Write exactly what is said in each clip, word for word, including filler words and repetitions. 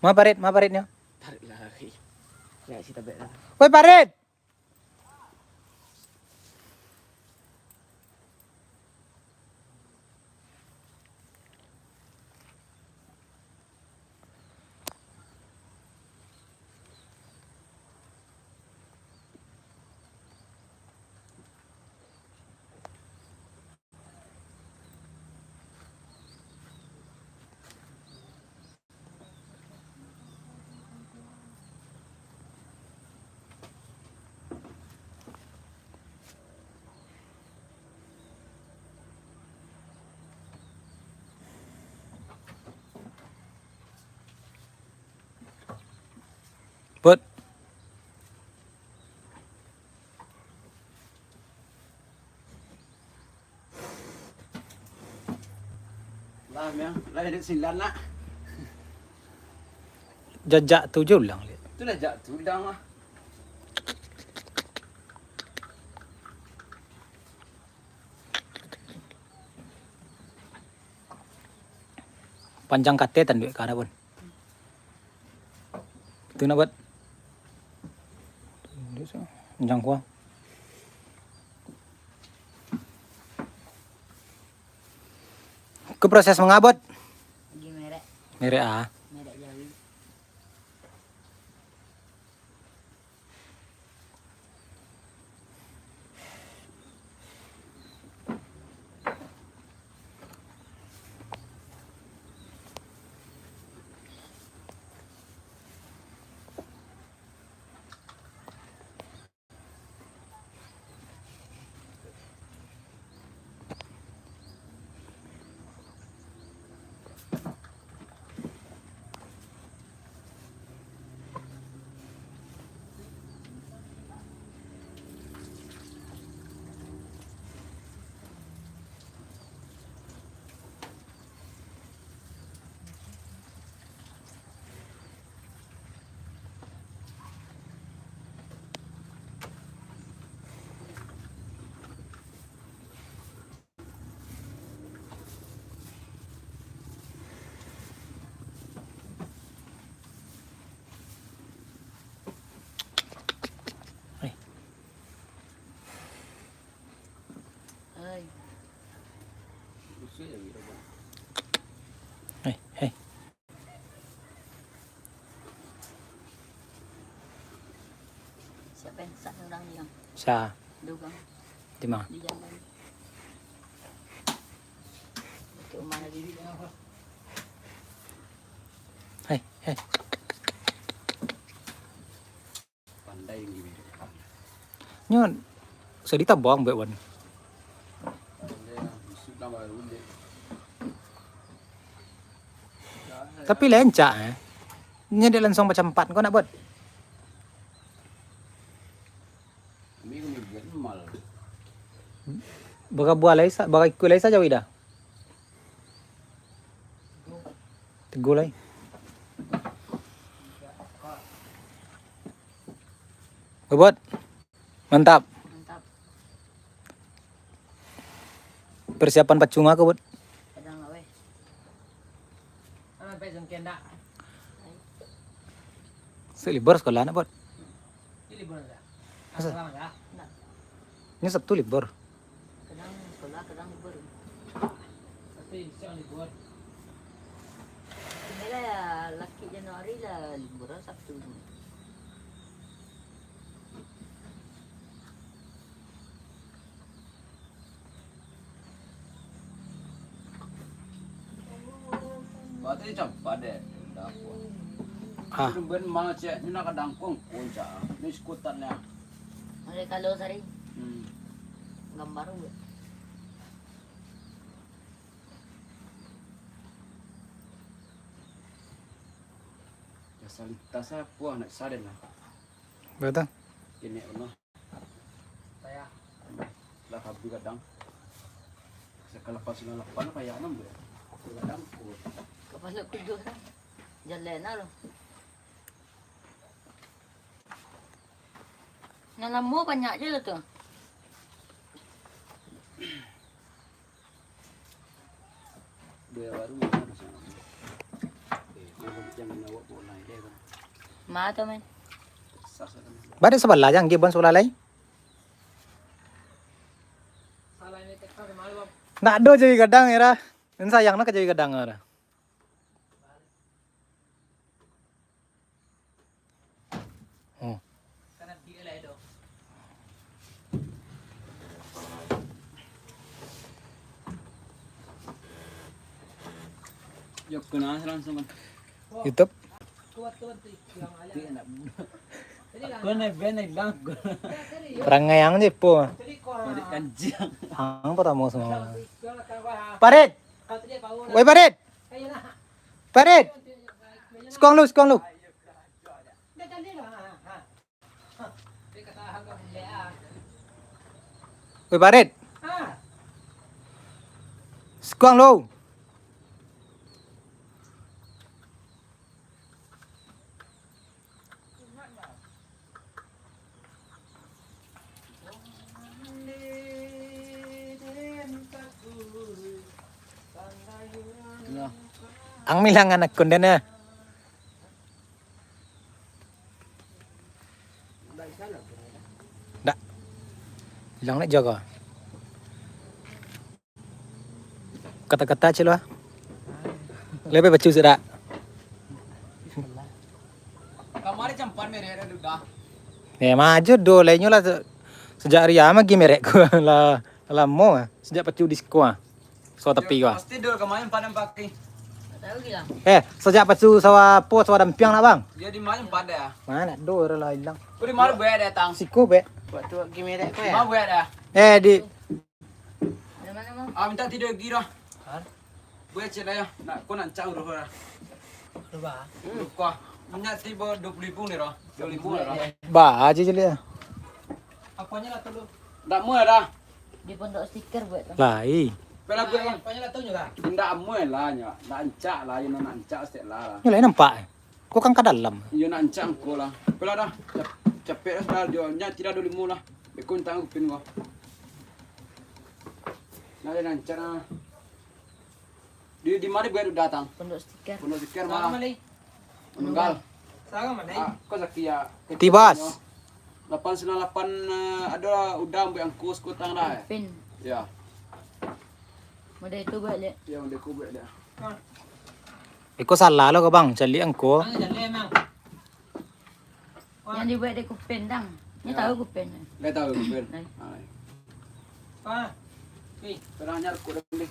Ma parit, ma paritnyo? Tarik lari. Ya, si tabek lah. Woi, parit! Bot. Lah, Miang. Lah, dek silan nak. Jajak tu je ulang, Lek. Tu lah jak tu ulang lah. Panjang kate tanduak ka arah pun. Tu nak buat. Panjang kuah. Ke proses mangabot. Di merek. Merek ah. Merek Jawi. Hei. Hei, hei. Siapa yang sak orang ni, Bang? Sa. Dua orang. Di ma? Di jalan. Dekat rumah lagi. Hei, hei. Pandai ni. Nyo, so ditabang buat wan. Tapi lencak, eh. Nyo dek langsung macam empat, kau nak buat? Barabuah lai sa-, baraikua lai sajo, Ida? Tigo lai. Bobot. Mantap. Mantap. Persiapan pacunga ko, Bot? Kadang lah, weh. Sampai sungkin dak? Sak libur sekolah nak, Bot? Ini libur dak? Asa? Sekolah dak? Ndak. Ini Sabtu libur. Kadang sekolah, kadang libur. Tapi siang libur. Inilah ya, laki Januari lah libur, Sabtu. Berarti campak deh. Dah aku. Ah. Itu ben mal cek, ni nak kadang kongkong cak. Ni skuternya. Ada kalau sari. Hmm. Gambar juga. Ya, salintas saya puang nak saden lah. Betul. Ini Allah. Lah habis kadang. Sakala pas lapan payah nang, Bro. Kadang kuat. Kapalo kudo lah. Jalan lah lo. Nan lamo banyak je lah tu. Dua baru mana sana? Eh, yang awak boleh. Mano tu, men? Baru sabalah jan, Gibbon sabalah lai. Ndak ado jawi gadang, Ira. Nan sayang nak ka jawi gadang, Ira. Oh. Yo, kena langsung kan. YouTube. Kau naik band, naik dangku. Perangai ang je po. Balik kanjiang. Ang pertama semua. Parit. Woi, Parit. Parit. Skuang lu, skuang lu. Woi, Parit. Skuang lu. Ang milangan akun den, eh. Ndak. Ilang nak jaga. Kata-kata cik lu, ah. Lebih bacu sudah. Kamari campan merek dah duda. Eh, maju do, lainyo lah se-, sejak Ria magi merek ku lah, lamo ah. Sejak pacu disko ah. So tapi ku ah. Pasti dulu kemarin pada pakai. Eh, sejak pacu sawah apo, sawah dampiang nak, Bang? Dia di mana pada? Mana do lah ilang. Kau di mana buat datang? Siko, Bek. Waktu lagi merek ku ya. Di mana buat dah? Eh, di Ah, minta tidur lagi dah. Hah? Boleh cek lah ya. Nak, kau nak cak uruh lah. Uruh bah. Uruh kau. Minyak tiba dua puluh ribu ni dah. Dua ribu lah dah. Bah aja je lah. Apanya lah tu lu? Ndak muat dah. Di pondok stiker buat tu. Lai. Pernah buat kan? Apanya lah tu juga? Ndak muat lah nya. Ndak ancak lah, yo nak ancak stek lah. Ni lain nampak. Kau kan ka dalam. Iyo, nak ancak angko lah. Apolah dah. Cap-, capek lah sudah. Dio nyo tidak ado limo lah. Beko minta kupin kau. Nah, dia ancak nah. Di, di mana buat datang? Pondok stiker. Pondok stiker mah. Salam, Mali. Menunggal. Salam, Mali. Ah, kau sakit ya? Tibas. Lapan sembilan lapan, eh, ada udah buat angko sekotang dah, eh? Pin. Ya. Model itu buat, Lek. Ya, model itu buat dia. Iko salah lo ko, Bang, caliak angko. Yang dibuat dari kupen, dang. Nyo tahu kupen. Ndak tahu kupen. Nai. Hai. Pernah nyarkut dah beli.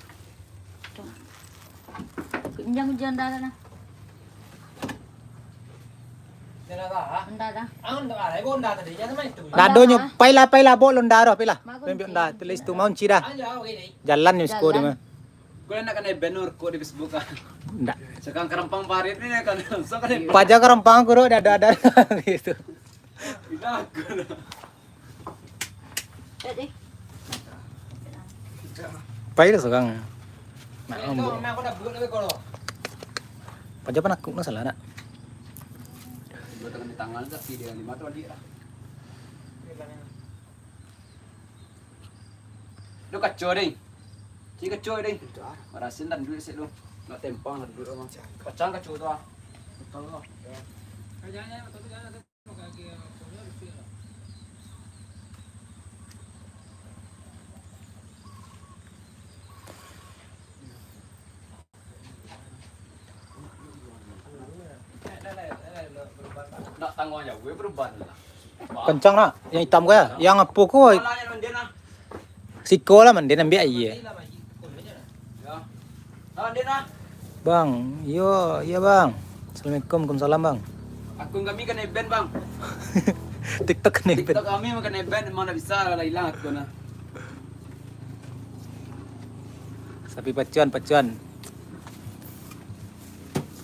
Injang ujian dah sana. Ndak ado nyo, pailah, pailah, bawa lo ndak ado, pailah. Pembiak ndak, tulis tu mau cida. Jalan ni siko dia mah. Kau nak kanai ban urkuk di Facebook ah? Ndak. Sekarang karampang parit ni kan, langsung kanai ban. Paja karampang aku, Rok, dah ada, ada gitu. Tidak aku lah. Pai lah sekarang. Nak ngomong. Paja pun aku nak salah nak. Dua tangan di tangan, tapi dia lima tu adik lah. Duh, kaco, deh. Cik kaco, deh. Marasin dan duit sik lu. Nak tempang lah duit, Bang. Pacang kaco tu, ah. Betul tu. Nak tanggung jawab, eh, beruban lah. Kencang nak, yang hitam ko ya? Yang apo ko? Malah yang mandi nah. Siko lah mandi, ambiak aia. Ya. Nah, mandi nah. Bang, yo, iya bang. Assalamualaikum, waalaikumsalam bang. Akun kami kanai ban, Bang. TikTok kanai ban. TikTok kami mah kanai ban, memang ndak bisa lah, hilang akun nah. Sapi pacuan, pacuan.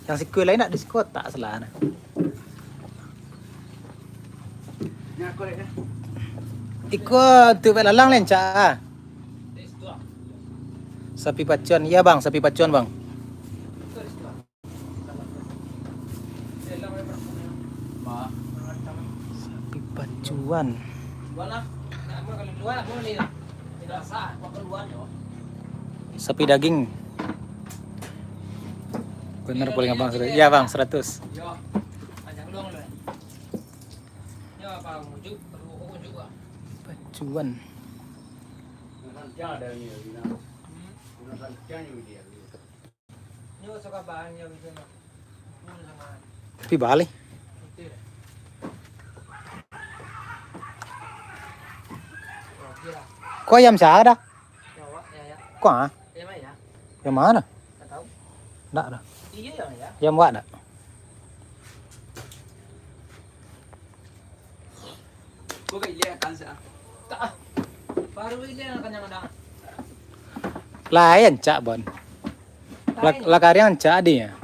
Yang sikua lain nak di siko tak salah nah. Iko tu belalang lencak ah. Sapi pacuan, iya bang, sapi pacuan bang. Sapi pacuan. Sapi daging. Bener paling abang seratus. Iya bang, seratus. Pacuan. Tapi balik. Kok ayam siapa dah? Kok, ah? Yang mana? Ndak ada. Yang buat ndak? Lah, ancak, Bon. Lah, lah kariang ancak dia.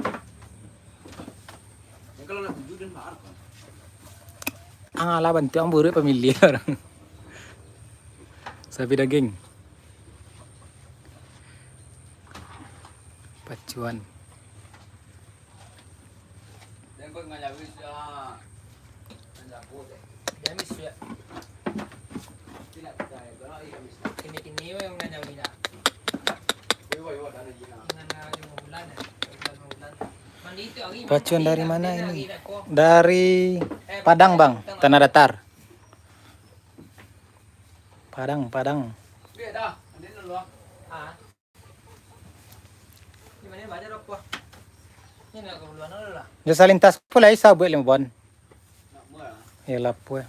Ah, lah bantuak buruak pamiliah urang. Sapi daging. Pacuan. Pacuan dari mana ini? Dari Padang, Bang, Tanah Datar. Padang, Padang. Yo, salintas pun lah, isa buek limo bon. Yo, lapua.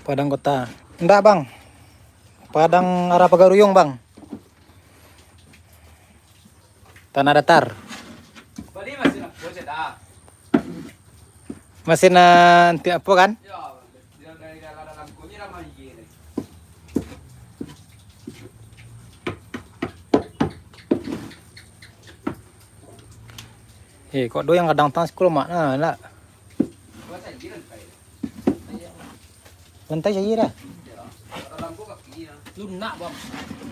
Padang Kota. Ndak, Bang. Padang arah Pagaruyung, Bang. Tanah Datar. Masin, ah, antiak apo kan? Eh, kok do yang kadang tang sikul mak nah, nak. Lantai saja dah. Lunak, Bang.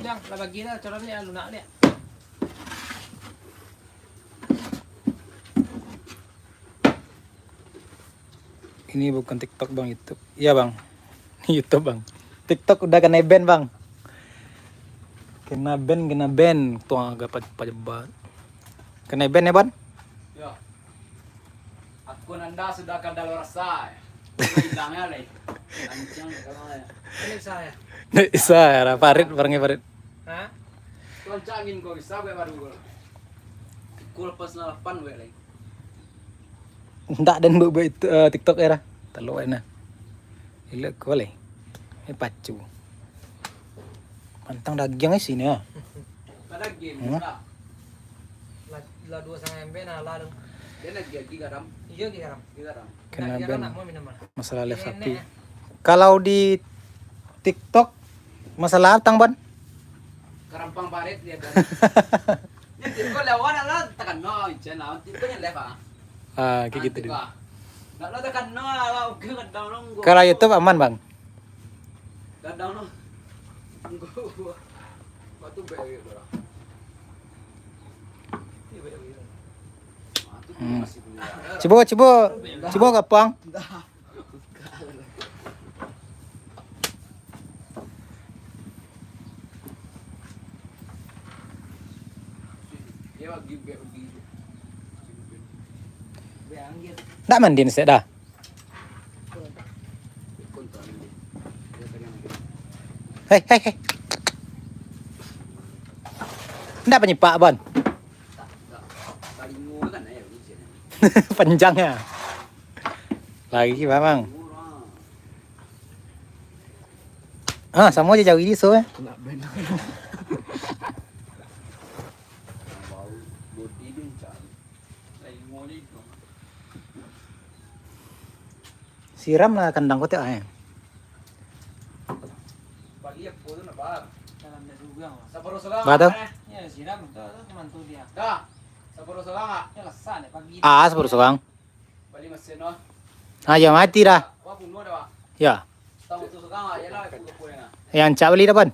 Yang lah bagi dah, cara ni lunak ni. Ini bukan TikTok, Bang, YouTube. Iya, Bang. YouTube, Bang. TikTok udah kena ban, Bang. Kena ban, kena ban. Tuang agak pa-, pajebat. Kena ban ya, Bon? Ya. Akun Anda sudah kadaluarsa. Hilangnya, Leh. Lancang, ya, kalau ya. Ini saya. Ndak bisa ya, lah, parit, barangnya parit. Hah? Tuan cangin kau bisa, gue baru gue. Pukul pas delapan gue, Leh. Ndak den buek-buek itu, eh, TikTok ya, dah. Telok ya, nah. Ilek kau, Leh. Ini pacu. Pantang dagiang di sini, ah. Ada game, hmm? Lah, lah dua setengah ember, nah, lah tu. Dia lagi, lagi garam. Iya, lagi garam. Lagi garam. Kena ban. Masalah live sapi. Kalau di TikTok, masalah atang, Bon? Karampang parit dia, Bon. Ini TikTok lewat, lah, tekan no, Chen, lah. TikTok yang live, ah. Ah, kayak gitu dia. Nak lo tekan no, lah, oke, kadang lo. Kalau YouTube aman, Bang? Kadang lo. Enggak, gua. Batu baik, bro. Hmm. Cubo, cubo, cubo kapang. Ndak mandi ni, Sek, dah? Hei, hei, hei. Ndak panyipak, Bon? Panjang ya. Lagi, Bang. Ah, samo aja jauh ini, so, eh. Siram lah kandang kotek, eh. Bah, tu. Ah, sapuluh sorang. Ah, ya, mati dah. Ya. Yang cak beli dah, Bon?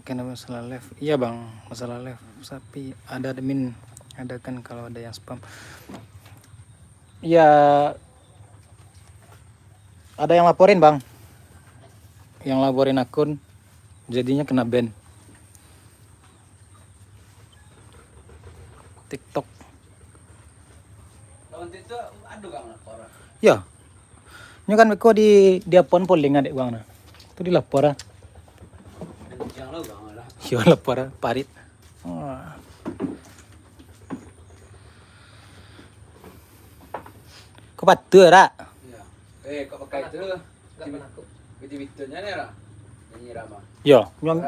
Kena masalah live. Iya, Bang, masalah live sapi. Ada admin Ada kan kalau ada yang spam. Ya, ada yang laporin, Bang. Yang laporin akun, jadinya kena ban. TikTok. Lawan TikTok ado kan lapor? Ya. Nyo kan beko di, di apon polling adek bang nah. Tu dilapor ah. Kencang lah bang lah. Yo lapor ah, parit. Wah. Kau patuh tak? Ya. Eh, kau pakai tu. Betul-betulnya ni lah. Nyanyi ramah. Yo, nyo,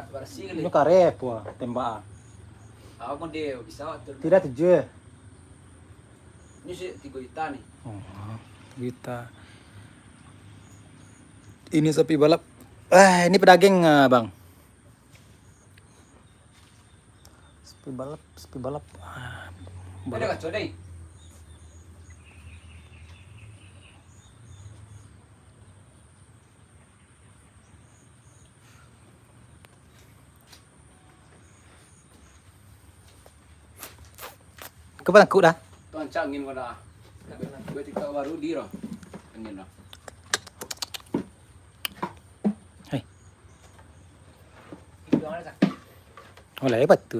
nyo kareh puah tembak ah. Apa pun dia bisa waktu. Tidak tujuh. Ini sih tiga juta nih. Oh, tiga juta. Ini sapi balap. Ah, ini pedaging, ah, Bang. Sapi balap, sapi balap. Ah, balap. Ada kacau deh. Kau pernah kuk dah? Tuan cak angin kau dah. Buat TikTok baru di roh. Angin dah. Hei. Oh, lah hebat tu.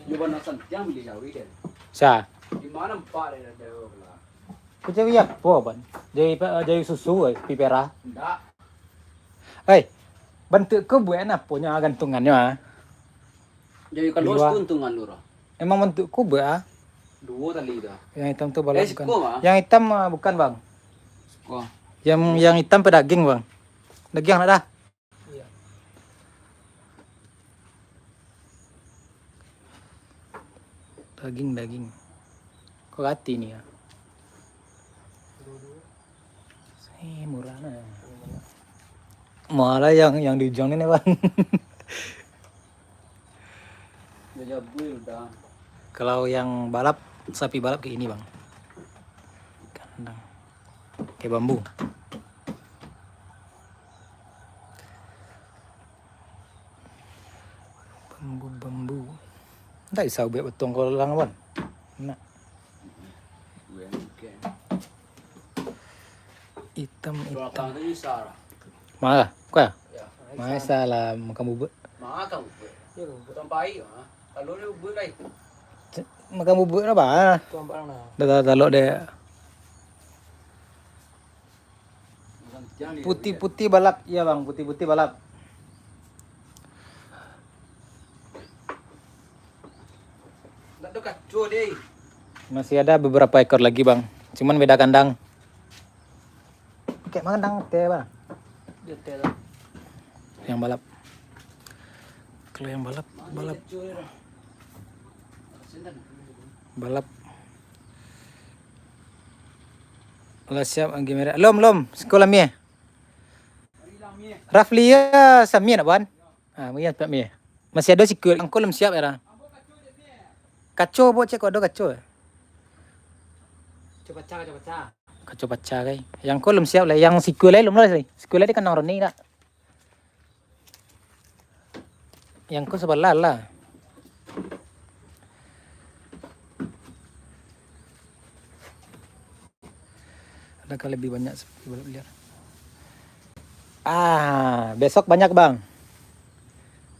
Yo bana santiang bili jawi dia. Sa. Di mana empat dia ada lah. Kau jawi apo, Ban? Jawi pe-, jawi susu, eh, pipera? Ndak. Eh, bantuak kau buek apo nyo gantungannyo, ah? Jawi kalos tu untungan lu, Roh. Emang bantuak kau buek, ah? Duo tali tu. Yang hitam tu balap bukan? Yang hitam, ah, bukan, Bang. Yang, yang hitam pedaging, Bang. Daging nak dah? Iya. Daging, daging. Kok rati ni ya? Eh, murah nah. Malah yang, yang di ujung ni, nih, Bang. Kalau yang balap, sapi balap kayak ini, Bang. Kandang. Kayak bambu. Bambu, bambu. Ndak bisa ubek potong kolang, Wan. Nak. Hitam, hitam. Mana? Kau ya? Mana salah makan bubuk? Makan bubuk. Potong pai, ha? Kalau dia bubuk lain. Makan bubuk lah, Bang. Dah, dah, dah, lok deh. Putih-putih balap, iya Bang, putih-putih balap. Masih ada beberapa ekor lagi Bang, cuman beda kandang. Kayak mana kandang teh Bang? Yang balap. Kalau yang balap, balap. Balap. Lah siap lagi merek. Lom, lom. Sekolah mie. Raflia samie nak buan? Ah, mie tak mie. Masih ada sikut. Angko lom siap era. Kaco buat cek kok ada kaco. Kaco pacah, kaco pacah. Kaco pacah kai. Yang ko lom siap lah. Yang sikut lai lom lah lai. Sikut lai di kanang roni tak? Yang ko sebelah lah. Adakah lebih banyak seperti balap liar? Ah, besok banyak, Bang.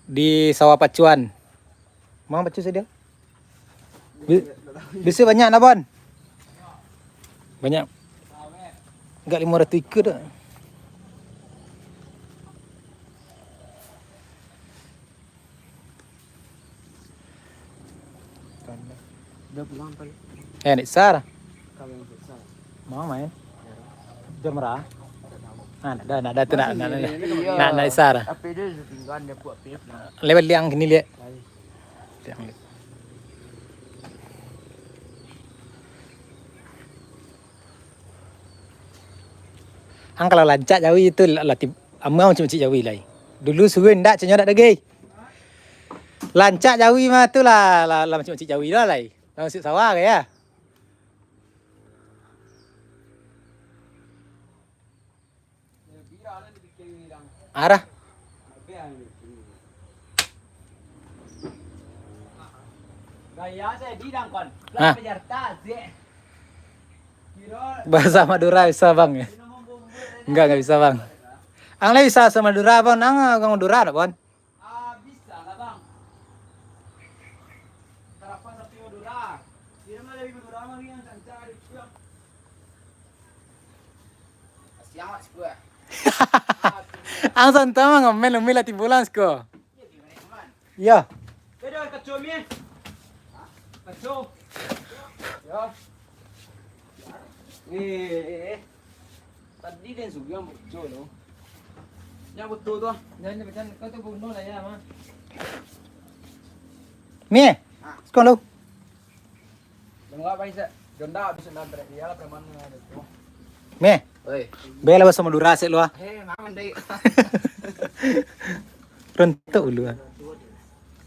Di sawah pacuan. Mang pacu sadia? Bi-, bisa banyak nak, Bon? Banyak. Agak lima ratus ikut dah. Dia pulang apa? Eh, Nik Sar. Kami yang futsal. Mau main? Jam berapa? Ah, nak dah, nak dah tu nak, nak, nak, nak, nak Nik Sar. Apa dia tinggal dia buat apa? Lewat liang gini lihat. Liang lihat. Ang kalau lancak jawi tu la-, latih amuah macam-macam jawi lai. Dulu suruh ndak, cenyo ndak daging. Lancak jawi mah tu lah, lah, lah macam-macam jawi lah lai. Lah masuk sawah ke ya? Arah. Gaya saya bilang kon. Hah? Pejarta, Zik. Kiro Bahasa Madura bisa, Bang, ya? Enggak, enggak bisa, Bang. Ang lai bisa bahasa Madura, Bang? Nang orang Madura, dak, Bang? Ah, bisa lah, Bang. Kenapa sampai Madura? Kira mah dari Madura mah yang sanca ada juga. Siang, Mak, sepuluh, ya? Ang santai mah ngomen, umi lah tibulan siko. Iya. Beda kaco, Mi. Kaco. Ya. Eh, eh, eh. Tadi den suruh yang betul tu. Yang betul tu. Jangan, jangan, kau tu bunuh lah ya, mah. Mi, ah, sekolah lu. Dengar apa, Isa? Jonda habis nonton dia lah, preman tu. Mi. Oi. Bela bahasa Madura sik lu, ah. Eh, mangan deh. Rentuk lu, ah.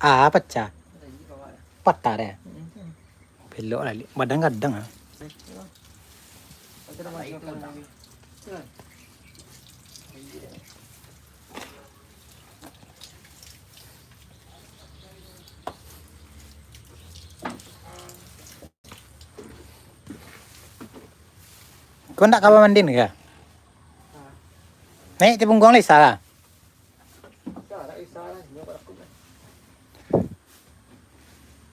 Ah, pacah. Patah deh. Belok lah, Lik. Badan gadang, ah. Kau ndak kawa mandin ka? Naik ti pungguang Lisa ka?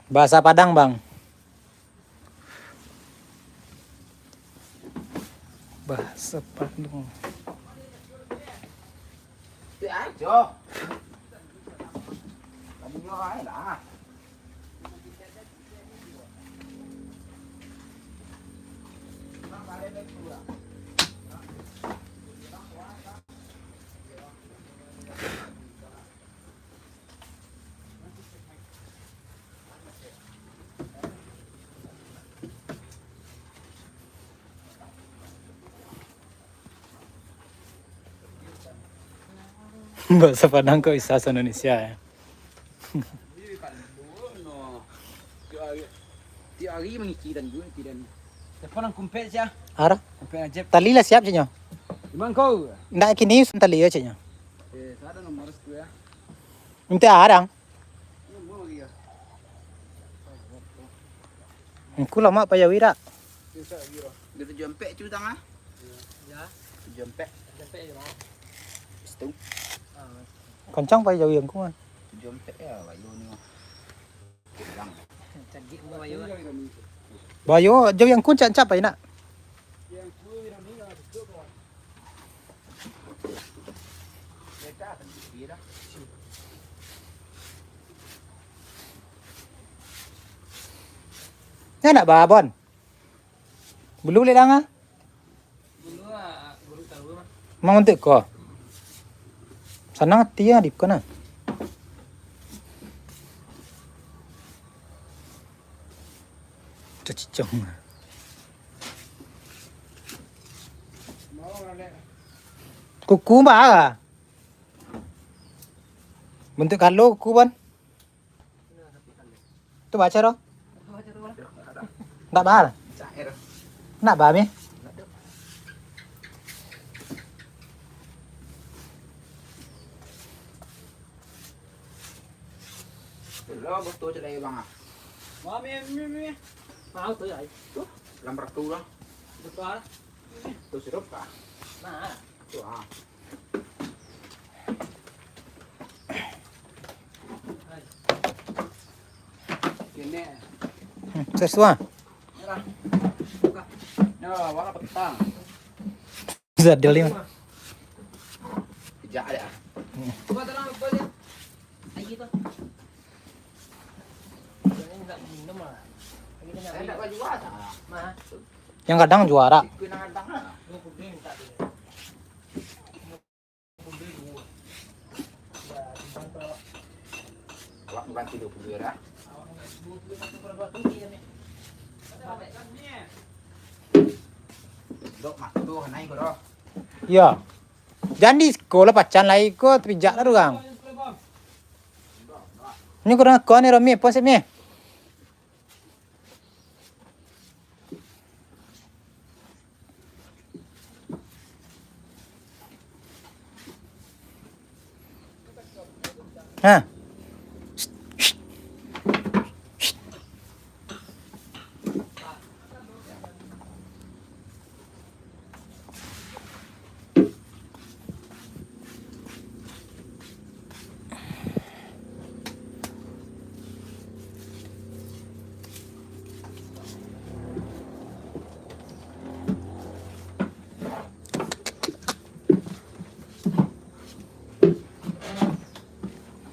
Bahasa Padang, Bang. Bahasa Padang. Bahasa Padang kok bisa bahasa Indonesia, ya? Tiap hari mangiki dan juga mangiki dan. Telepon nang kumpet sia? Ara? Kumpet Ajep. Tali lah siap, caknyo. Emang kau? Ndak, kini usan tali yo, caknyo. Eh, ada nomor tu ya. Minta arang. Nomor lagi ya. Engku lamak payawi dak? Dia tujuh ampek cu tangah. Ya. Tujuh ampek. Tujuh ampek je, Bang. Situ. Ah. Kancang payawi engku kan. Tujuh ampek ya, bayu ni. Cagik bunga bayu. Bayu, jauh yang kuncak cap nak. Nyo nak babon. Bulu lek danga. Mang untuk ko. Sanang ati ya di ko nah. Cacicang. Kuku bah. Bentuk kalo kuku, Bon. Tu baca doh. Ndak ba. Ndak ba, Mi. Lo betul cak dari bang ah. Wah, Mi, Mi, Mi. Mau tu ya. Tu lambar tu lah. Betul lah. Tu sirup kah? Nah. Tu ah. Hmm, sesuai. Bisa deal ni. Kejap aja. Yang kadang juara. Awak mengganti dua puluh ya dah. Dok, mak tu, naik ko doh. Iya. Jan di siko lah pacan lai ko, tapijak lah urang. Ini kurang kuat ni, Romi, puas, Mi. Ha. Shh, shh, shh.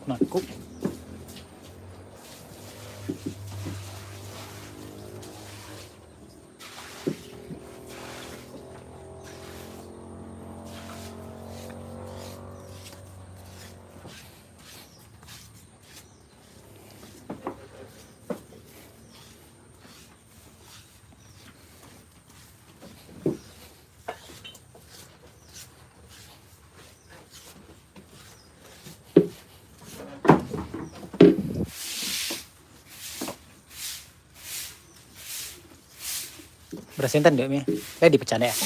Mangkuk. Berasihan tanduk mi. Eh, dipecah dek.